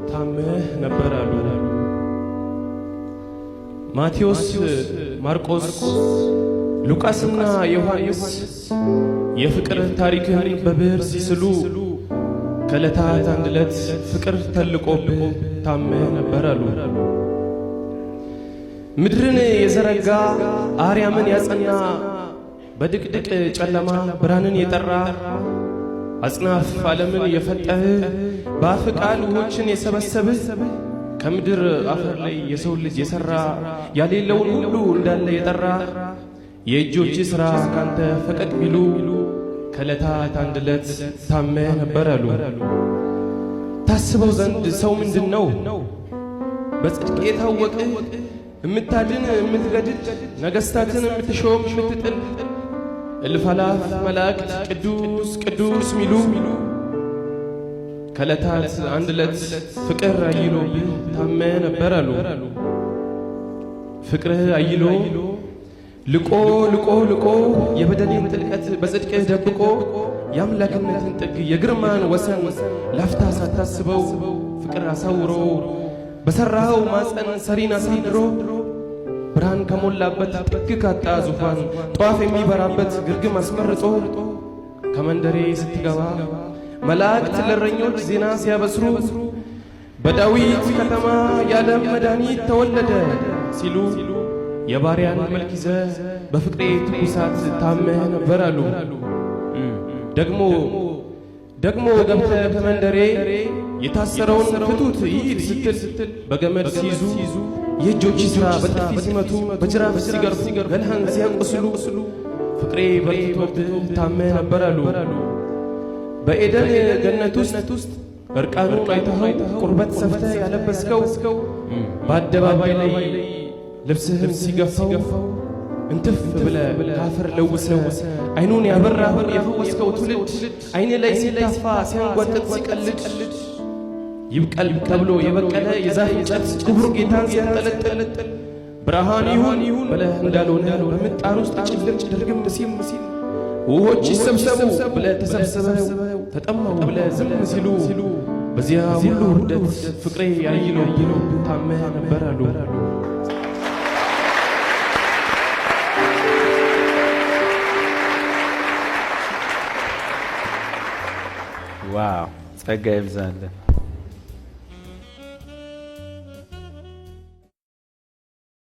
ታመህ ነበር አሉ። ማቴዎስ፣ ማርቆስ፣ ሉቃስና ዮሐንስ የፍቅር ታሪክህን በብዕር ሲስሉ ከዕለታት አንድ ዕለት ፍቅር ተልቆብህ ታመህ ነበር አሉ። ምድርን የዘረጋ፣ አርያምን ያጸና፣ በድቅድቅ ጨለማ ብርሃንን የጠራ፣ አጽናፍ ዓለምን የፈጠርህ፣ በአፍ ቃል ውሆችን የሰበሰብህ፣ ከምድር አፈር ላይ የሰው ልጅ የሠራ፣ ያሌለውን ሁሉ እንዳለ የጠራ፣ የእጆች ሥራ ካንተ ፈቀቅ ቢሉ ከዕለታት አንድ ዕለት ታመህ ነበር አሉ። ታስበው ዘንድ ሰው ምንድን ነው? በጽድቅ የታወቅህ፣ የምታድን የምትገድል፣ ነገሥታትን የምትሾም የምትጥል፣ እልፍ አላፍ መላእክት ቅዱስ ቅዱስ ሚሉ፣ ከዕለታት አንድ ዕለት ፍቅር አይሎብህ ታመህ ነበር አሉ። ፍቅርህ አይሎ ልቆ ልቆ ልቆ የበደሌን ጥልቀት በጽድቅህ ደብቆ የአምላክነትን ጥግ የግርማን ወሰን ላፍታ ሳታስበው ፍቅር አሳውሮ በሠራኸው ማፀን ሰሪን አሳድሮ ብርሃን ከሞላበት ጥግ ካጣ ዙፋን ጧፍ የሚበራበት ግርግም አስመርጦ ከመንደሬ ስትገባ መላእክት ለእረኞች ዜና ሲያበስሩ በዳዊት ከተማ የዓለም መድኃኒት ተወለደ ሲሉ የባሪያን መልክ ይዘህ በፍቅሬ ትኩሳት ታመህ ነበር አሉ። ደግሞ ደግሞ ገብተህ ከመንደሬ የታሰረውን ፍቱት ይሂድ ስትል በገመድ ሲይዙ፣ የእጆች ሥራ በጥፊ ሲመቱ፣ በጅራፍ ሲገርፉ፣ ገላህን ሲያቆስሉ ፍቅሬ በርትቶብህ ታመህ ነበር አሉ። በኤደን ገነት ውስጥ እርቃኑን አይተኸው ቁርበት ሰፍተህ ያለበስከው በአደባባይ ላይ ልብስህን ሲገፈው እንትፍ ብለህ ካፈር ለውሰህ አይኑን ያበራኸውን የፈወስከው ትውልድ አይን ላይ ሲታፋ ሲያንጓጥጥ ሲቀልድ ይብቀል ተብሎ የበቀለ የዛፍ እንጨት ክቡር ጌታን ሲያንጠለጥል ብርሃን ይሁን ብለህ እንዳልሆነ በምጣር ውስጥ ጭልም ድርግም ሲል ውሆች ይሰብሰቡ ብለህ ተሰብስበው ተጠማው ብለህ ዝም ሲሉ በዚያ ሁሉ ውርደት ፍቅሬ አይሎብህ ታመህ ነበር አሉ። Wow፣ ጸጋ ይብዛልን።